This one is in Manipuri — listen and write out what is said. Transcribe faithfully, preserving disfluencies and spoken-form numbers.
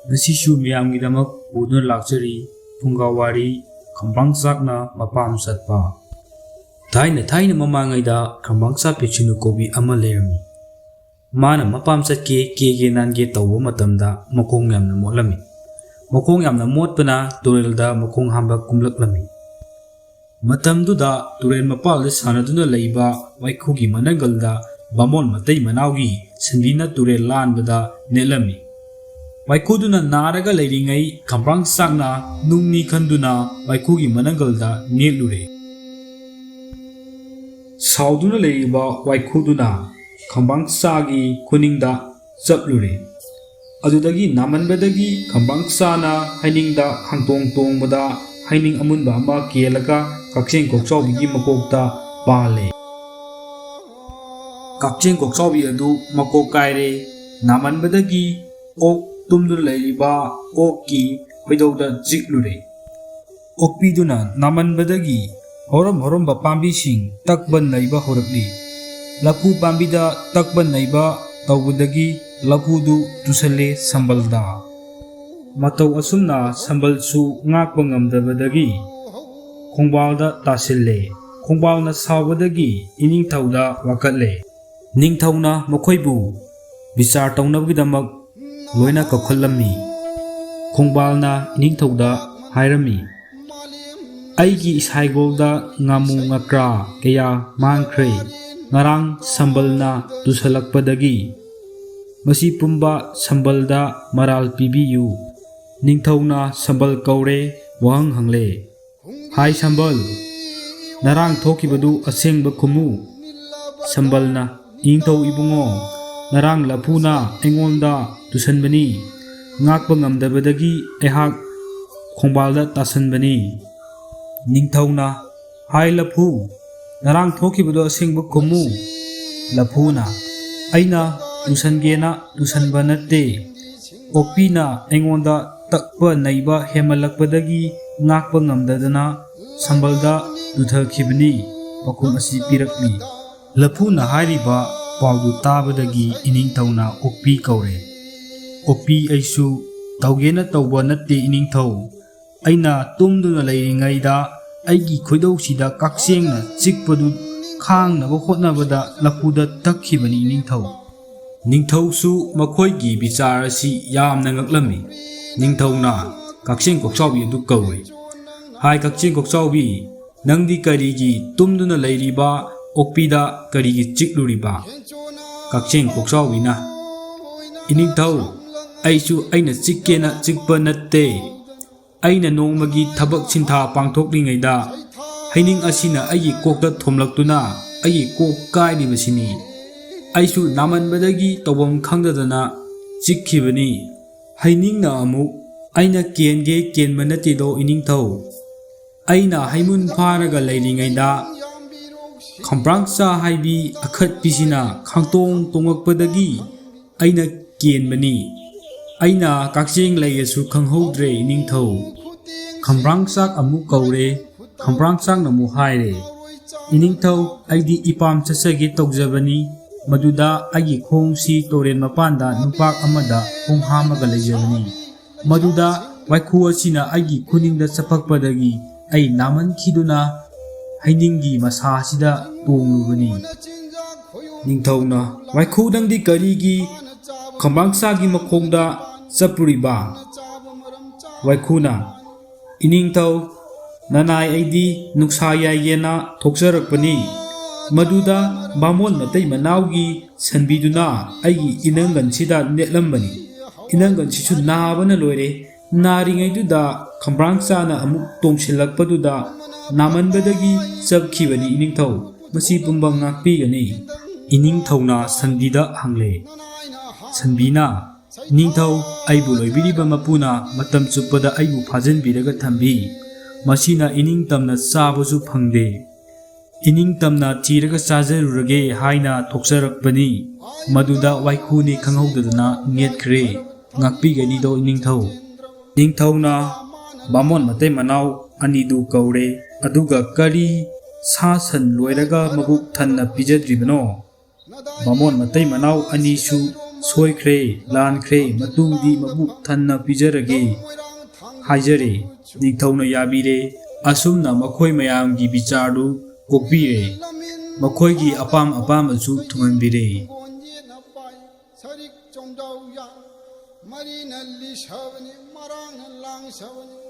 ꯉꯁꯤꯁꯨ ꯃꯤꯌꯥꯝꯒꯤꯗꯃꯛ ꯄꯨꯗꯨꯅ ꯂꯥꯛꯆꯔꯤ ꯐꯨꯡꯒꯥ ꯋꯥꯔꯤ, ꯈꯝꯕ꯭ꯔꯥꯡ ꯆꯥꯛꯅ ꯃꯄꯥꯝ ꯆꯠꯄ꯫ ꯊꯥꯏꯅ ꯊꯥꯏꯅ ꯃꯃꯥꯡꯉꯩꯗ ꯈꯝꯕ꯭ꯔꯥꯡ ꯆꯥꯛꯄꯤ ꯁꯤꯅꯨ ꯀꯧꯕꯤ ꯑꯃ ꯂꯩꯔꯝꯃꯤ꯫ ꯃꯥꯅ ꯃꯄꯥꯝ ꯆꯠꯀꯦ, ꯀꯦꯒꯦ ꯅꯥꯟꯒꯦ ꯇꯧꯕ ꯃꯇꯝꯗ ꯃꯈꯣꯡ ꯌꯥꯝꯅ ꯃꯣꯠꯂꯝꯃꯤ꯫ ꯃꯈꯣꯡ ꯌꯥꯝꯅ ꯃꯣꯠꯄꯅ ꯇꯨꯔꯦꯜꯗ ꯃꯈꯣꯡ ꯍꯥꯝꯕ ꯀꯨꯝꯂꯛꯂꯝꯃꯤ꯫ ꯃꯇꯝꯗꯨꯗ ꯇꯨꯔꯦꯜ ꯃꯄꯥꯜꯗ ꯁꯥꯟꯅꯗꯨꯅ ꯂꯩꯕ ꯋꯥꯏꯈꯨꯒꯤ ꯃꯅꯪꯒꯜꯗ ꯕꯥꯃꯣꯟ ꯃꯇꯩ ꯃꯅꯥꯎꯒꯤ ꯁꯟꯕꯤꯅ ꯇꯨꯔꯦꯜ ꯂꯥꯟꯕꯗ ꯅꯦꯠꯂꯝꯃꯤ꯫ ꯋꯥꯏꯈꯨꯗꯨꯅ ꯅꯥꯔꯒ ꯂꯩꯔꯤꯉꯩ ꯈꯝꯕ꯭ꯔꯥꯡ ꯆꯥꯛꯅ ꯅꯨꯡꯅꯤ ꯈꯟꯗꯨꯅ ꯋꯥꯏꯈꯨꯒꯤ ꯃꯅꯪꯒꯜꯗ ꯅꯦꯠꯂꯨꯔꯦ꯫ ꯁꯥꯎꯗꯨꯅ ꯂꯩꯔꯤꯕ ꯋꯥꯏꯈꯨꯗꯨꯅ ꯈꯝꯕ꯭ꯔꯥꯡ ꯆꯥꯛꯒꯤ ꯈꯨꯅꯤꯡꯗ ꯆꯞꯂꯨꯔꯦ꯫ ꯑꯗꯨꯗꯒꯤ ꯅꯥꯃꯟꯕꯗꯒꯤ ꯈꯝꯕ꯭ꯔꯥꯡ ꯆꯥꯛꯅ ꯍꯩꯅꯤꯡꯗ ꯈꯥꯡꯇꯣꯡ ꯇꯣꯡꯕꯗ ꯍꯩꯅꯤꯡ ꯑꯃꯨꯟꯕ ꯑꯃ ꯀꯦꯜꯂꯒ ꯀꯛꯆꯦꯡ ꯀꯣꯛꯆꯥꯎꯕꯤꯒꯤ ꯃꯀꯣꯛꯇ ꯄꯥꯜꯂꯦ꯫ ꯀꯛꯆꯦꯡ ꯀꯣꯛꯆꯥꯎꯕꯤ ꯑꯗꯨ ꯃꯀꯣꯛ ꯀꯥꯏꯔꯦ꯫ ꯅꯥꯃꯟꯕꯗꯒꯤ ꯑꯣꯛ ꯇꯨꯝꯗꯨꯅ ꯂꯩꯔꯤꯕ ꯑꯣꯛꯀꯤ ꯈꯣꯏꯗꯧꯗ ꯆꯤꯛꯂꯨꯔꯦ꯫ ꯑꯣꯛꯄꯤꯗꯨꯅ ꯅꯥꯃꯟꯕꯗꯒꯤ ꯍꯧꯔꯝ ꯍꯧꯔꯝꯕ ꯄꯥꯝꯕꯤꯁꯤꯡ ꯇꯛꯄ ꯅꯩꯕ ꯍꯧꯔꯛꯂꯤ꯫ ꯂꯐꯨ ꯄꯥꯝꯕꯤꯗ ꯇꯛꯄ ꯅꯩꯕ ꯇꯧꯕꯗꯒꯤ ꯂꯐꯨꯗꯨ ꯇꯨꯁꯜꯂꯦ ꯁꯝꯕꯜꯗ꯫ ꯃꯇꯧ ꯑꯁꯨꯝꯅ ꯁꯝꯕꯜꯁꯨ ꯉꯥꯛꯄ ꯉꯝꯗꯕꯗꯒꯤ ꯈꯣꯡꯕꯥꯜꯗ ꯇꯥꯁꯤꯜꯂꯦ꯫ ꯈꯣꯡꯕꯥꯜꯅ ꯁꯥꯎꯕꯗꯒꯤ ꯏꯅꯤꯡꯊꯧꯗ ꯋꯥꯀꯠꯂꯦ꯫ ꯅꯤꯡꯊꯧꯅ ꯃꯈꯣꯏꯕꯨ ꯕꯤꯆꯥꯔ ꯇꯧꯅꯕꯒꯤꯗꯃꯛ ꯂꯣꯏꯅ ꯀꯧꯈꯠꯂꯝꯃꯤ꯫ ꯈꯣꯡꯕꯥꯜꯅ ꯏꯅꯤꯡꯊꯧꯗ ꯍꯥꯏꯔꯝꯃꯤ, "ꯑꯩꯒꯤ ꯏꯁꯥꯏꯒꯣꯜꯗ ꯉꯥꯃꯨ ꯉꯀ꯭ꯔꯥ ꯀꯌꯥ ꯃꯥꯡꯈ꯭ꯔꯦ꯫ ꯉꯔꯥꯡ ꯁꯝꯕꯜꯅ ꯇꯨꯁꯜꯂꯛꯄꯗꯒꯤ꯫ ꯃꯁꯤ ꯄꯨꯝꯕ ꯁꯝꯕꯜꯗ ꯃꯔꯥꯜ ꯄꯤꯕꯤꯌꯨ꯫" ꯅꯤꯡꯊꯧꯅ ꯁꯝꯕꯜ ꯀꯧꯔꯦ, ꯋꯥꯍꯪ ꯍꯪꯂꯦ, "ꯍꯥꯏ ꯁꯝꯕꯜ, ꯅꯔꯥꯡ ꯊꯣꯛꯈꯤꯕꯗꯨ ꯑꯁꯦꯡꯕ ꯈꯨꯝꯃꯨ꯫" ꯁꯝꯕꯜꯅ, "ꯏꯅꯤꯡꯊꯧ ꯏꯕꯨꯡꯉꯣ, ꯅꯔꯥꯡ ꯂꯐꯨꯅ ꯑꯩꯉꯣꯟꯗ ꯇꯨꯁꯟꯕꯅꯤ꯫ ꯉꯥꯛꯄ ꯉꯝꯗꯕꯗꯒꯤ ꯑꯩꯍꯥꯛ ꯈꯣꯡꯕꯥꯜꯗ ꯇꯥꯁꯟꯕꯅꯤ꯫" ꯅꯤꯡꯊꯧꯅ, "ꯍꯥꯏ ꯂꯐꯨ, ꯅꯔꯥꯡ ꯊꯣꯛꯈꯤꯕꯗꯣ ꯑꯁꯦꯡꯕ ꯈꯨꯝꯃꯨ꯫" ꯂꯐꯨꯅ, "ꯑꯩꯅ ꯇꯨꯁꯟꯒꯦꯅ ꯇꯨꯁꯟꯕ ꯅꯠꯇꯦ꯫ ꯑꯣꯛꯄꯤꯅ ꯑꯩꯉꯣꯟꯗ ꯇꯛꯄ ꯅꯩꯕ ꯍꯦꯟꯃꯜꯂꯛꯄꯗꯒꯤ ꯉꯥꯛꯄ ꯉꯝꯗꯗꯅ ꯁꯝꯕꯜꯗ ꯇꯨꯊꯈꯤꯕꯅꯤ꯫" ꯄꯥꯎꯈꯨꯝ ꯑꯁꯤ ꯄꯤꯔꯛꯂꯤ꯫ ꯂꯐꯨꯅ ꯍꯥꯏꯔꯤꯕ ꯄꯥꯎꯗꯨ ꯇꯥꯕꯗꯒꯤ ꯏꯅꯤꯡꯊꯧꯅ ꯑꯣꯛꯄꯤ ꯀꯧꯔꯦ꯫ "ꯑꯣꯛꯄꯤ, ꯑꯩꯁꯨ "ꯇꯧꯒꯦꯅ ꯇꯧꯕ ꯅꯠꯇꯦ ꯏꯅꯤꯡꯊꯧ꯫ ꯑꯩꯅ ꯇꯨꯝꯗꯨꯅ ꯂꯩꯔꯤꯉꯩꯗ ꯑꯩꯒꯤ ꯈꯣꯏꯗꯧꯁꯤꯗ ꯀꯛꯆꯦꯡꯅ ꯆꯤꯛꯄꯗꯨ ꯈꯥꯡꯅꯕ ꯍꯣꯠꯅꯕꯗ ꯂꯐꯨꯗ ꯇꯛꯈꯤꯕꯅꯤ ꯏꯅꯤꯡꯊꯧ"꯫ ꯅꯤꯡꯊꯧꯁꯨ ꯃꯈꯣꯏꯒꯤ ꯕꯤꯆꯥꯔ ꯑꯁꯤ ꯌꯥꯝꯅ ꯉꯛꯂꯝꯃꯤ꯫ ꯅꯤꯡꯊꯧꯅ ꯀꯛꯆꯦꯡ ꯀꯣꯛꯆꯥꯎꯕꯤ ꯑꯗꯨ ꯀꯧꯏ꯫ "ꯍꯥꯏ ꯀꯛꯆꯦꯡ ꯀꯣꯛꯆꯥꯎꯕꯤ, ꯅꯪꯗꯤ ꯀꯔꯤꯒꯤ ꯇꯨꯝꯗꯨꯅ ꯂꯩꯔꯤꯕ ꯑꯣꯛꯄꯤꯗ ꯀꯔꯤꯒꯤ ꯆꯤꯛꯂꯨꯔꯤꯕ?" ꯀꯛꯆꯦꯡ ꯀꯣꯛꯆꯥꯎꯕꯤꯅ, "ꯏꯅꯤꯡꯊꯧ, ꯑꯩꯁꯨ ꯑꯩꯅ ꯆꯤꯛꯀꯦꯅ ꯆꯤꯛꯄ ꯅꯠꯇꯦ꯫ ꯑꯩꯅ ꯅꯣꯡꯃꯒꯤ ꯊꯕꯛ ꯁꯤꯟꯊꯥ ꯄꯥꯡꯊꯣꯛꯂꯤꯉꯩꯗ ꯍꯩꯅꯤꯡ ꯑꯁꯤꯅ ꯑꯩꯒꯤ ꯀꯣꯛꯇ ꯊꯣꯝꯂꯛꯇꯨꯅ ꯑꯩꯒꯤ ꯀꯣꯛ ꯀꯥꯏꯔꯤꯕꯁꯤꯅꯤ꯫ ꯑꯩꯁꯨ ꯅꯥꯃꯟꯕꯗꯒꯤ ꯇꯧꯐꯝ ꯈꯪꯗꯗꯅ ꯆꯤꯛꯈꯤꯕꯅꯤ꯫ ꯍꯩꯅꯤꯡꯅ ꯑꯃꯨꯛ, 'ꯑꯩꯅ ꯀꯦꯟꯒꯦ ꯀꯦꯟꯕ ꯅꯠꯇꯦꯗꯣ ꯏꯅꯤꯡꯊꯧ꯫ ꯑꯩꯅ ꯍꯩꯃꯨꯟ ꯐꯥꯔꯒ ꯂꯩꯔꯤꯉꯩꯗ ꯈꯝꯕ꯭ꯔꯥꯡꯆꯥ ꯍꯥꯏꯕꯤ ꯑꯈꯠꯄꯤꯁꯤꯅ ꯈꯥꯡꯇꯣꯡ ꯇꯣꯡꯂꯛꯄꯗꯒꯤ ꯑꯩꯅ ꯀꯦꯟꯕꯅꯤ꯫ ꯑꯩꯅ ꯀꯛꯆꯦꯡ ꯂꯩꯒꯁꯨ ꯈꯪꯍꯧꯗ꯭ꯔꯦ ꯏꯅꯤꯡꯊꯧ"꯫ ꯈꯝꯕ꯭ꯔꯥꯡꯆꯥꯛ ꯑꯃꯨꯛ ꯀꯧꯔꯦ꯫ ꯈꯝꯕ꯭ꯔꯥꯡꯆꯥꯛꯅ ꯑꯃꯨꯛ ꯍꯥꯏꯔꯦ, "ꯏꯅꯤꯡꯊꯧ, ꯑꯩꯗꯤ ꯏꯄꯥꯝ ꯆꯠꯆꯒꯦ ꯇꯧꯖꯕꯅꯤ꯫ ꯃꯗꯨꯗ ꯑꯩꯒꯤ ꯈꯣꯡꯁꯤ ꯇꯨꯔꯦꯟ ꯃꯄꯥꯟꯗ ꯅꯨꯄꯥꯛ ꯑꯃꯗ ꯈꯣꯡ ꯍꯥꯝꯃꯒ ꯂꯩꯖꯕꯅꯤ꯫ ꯃꯗꯨꯗ ꯋꯥꯏꯈꯨ ꯑꯁꯤꯅ ꯑꯩꯒꯤ ꯈꯨꯅꯤꯡꯗ ꯆꯞꯄꯛꯄꯗꯒꯤ ꯑꯩ ꯅꯥꯃꯟꯈꯤꯗꯨꯅ ꯍꯩꯅꯤꯡꯒꯤ ꯃꯁꯥ ꯑꯁꯤꯗ ꯇꯣꯡꯂꯨꯕꯅꯤ"꯫ ꯅꯤꯡꯊꯧꯅ, "ꯋꯥꯏꯈꯨ, ꯅꯪꯗꯤ ꯀꯔꯤꯒꯤ ꯈꯝꯕ꯭ꯔꯥꯡꯆꯥꯒꯤ ꯃꯈꯣꯡꯗ ꯆꯠꯄꯨꯔꯤꯕ?" ꯋꯥꯏꯈꯨꯅ, "ꯏꯅꯤꯡꯊꯧ, ꯅꯅꯥꯏ ꯑꯩꯗꯤ ꯅꯨꯡꯁꯥ ꯌꯥꯏꯒꯦꯅ ꯊꯣꯛꯆꯔꯛꯄꯅꯤ꯫ ꯃꯗꯨꯗ ꯕꯥꯃꯣꯟ ꯃꯇꯩ ꯃꯅꯥꯎꯒꯤ ꯁꯟꯕꯤꯗꯨꯅ ꯑꯩꯒꯤ ꯏꯅꯪꯒꯟꯁꯤꯗ ꯅꯦꯠꯂꯝꯕꯅꯤ꯫ ꯏꯅꯪꯒꯟꯁꯤꯁꯨ ꯅꯥꯕꯅ ꯂꯣꯏꯔꯦ꯫ ꯅꯥꯔꯤꯉꯩꯗꯨꯗ ꯈꯝꯕ꯭ꯔꯥꯡꯆꯥꯅ ꯑꯃꯨꯛ ꯇꯣꯡꯁꯤꯜꯂꯛꯄꯗꯨꯗ ꯅꯥꯃꯟꯕꯗꯒꯤ ꯆꯞꯈꯤꯕꯅꯤ ꯏꯅꯤꯡꯊꯧ꯫ ꯃꯁꯤ ꯄꯨꯝꯕ ꯉꯥꯛꯄꯤꯒꯅꯤ"꯫ ꯏꯅꯤꯡꯊꯧꯅ ꯁꯟꯕꯤꯗ ꯍꯪꯂꯦ꯫ ꯁꯟꯕꯤꯅ, "ꯏꯅꯤꯡꯊꯧ, ꯑꯩꯕꯨ ꯂꯣꯏꯕꯤꯔꯤꯕ ꯃꯄꯨꯅ ꯃꯇꯝ ꯆꯨꯞꯄꯗ ꯑꯩꯕꯨ ꯐꯥꯖꯤꯟꯕꯤꯔꯒ ꯊꯝꯕꯤ꯫ ꯃꯁꯤꯅ ꯏꯅꯤꯡꯇꯝꯅ ꯆꯥꯕꯁꯨ ꯐꯪꯗꯦ꯫ ꯏꯅꯤꯡꯇꯝꯅ ꯊꯤꯔꯒ ꯆꯥꯖꯔꯨꯔꯒꯦ ꯍꯥꯏꯅ ꯊꯣꯛꯆꯔꯛꯄꯅꯤ꯫ ꯃꯗꯨꯗ ꯋꯥꯏꯈꯨꯅꯤ ꯈꯪꯍꯧꯗꯗꯅ ꯅꯦꯠꯈ꯭ꯔꯦ꯫ ꯉꯥꯛꯄꯤꯒꯅꯤꯗꯣ ꯏꯅꯤꯡꯊꯧ"꯫ ꯅꯤꯡꯊꯧꯅ ꯕꯥꯃꯣꯟ ꯃꯇꯩ ꯃꯅꯥꯎ ꯑꯅꯤꯗꯨ ꯀꯧꯔꯦ, ꯑꯗꯨꯒ, "ꯀꯔꯤ ꯁꯥ ꯁꯟ ꯂꯣꯏꯔꯒ ꯃꯕꯨꯛ ꯊꯟꯅ ꯄꯤꯖꯗ꯭ꯔꯤꯕꯅꯣ?" ꯕꯥꯃꯣꯟ ꯃꯇꯩ ꯃꯅꯥꯎ ꯑꯅꯤꯁꯨ ꯁꯣꯏꯈ꯭ꯔꯦ, ꯂꯥꯟꯈ꯭ꯔꯦ, ꯃꯇꯨꯡꯗꯤ ꯃꯕꯨꯛ ꯊꯟꯅ ꯄꯤꯖꯔꯒꯦ" ꯍꯥꯏꯖꯔꯦ꯫ ꯅꯤꯡꯊꯧꯅ ꯌꯥꯕꯤꯔꯦ꯫ ꯑꯁꯨꯝꯅ ꯃꯈꯣꯏ ꯃꯌꯥꯝꯒꯤ ꯕꯤꯆꯥꯔꯗꯨ ꯀꯣꯛꯄꯤꯔꯦ꯫ ꯃꯈꯣꯏꯒꯤ ꯑꯄꯥꯝ ꯑꯄꯥꯝꯕꯁꯨ ꯊꯨꯡꯍꯟꯕꯤꯔꯦ꯫ ꯁꯔꯤꯛ ꯆꯣꯝꯖꯥꯎ ꯌꯥ, ꯃꯔꯤꯅ ꯂꯤꯁꯕꯅꯤ, ꯃꯔꯥꯡꯅ ꯂꯥꯡꯁꯕꯅꯤ꯫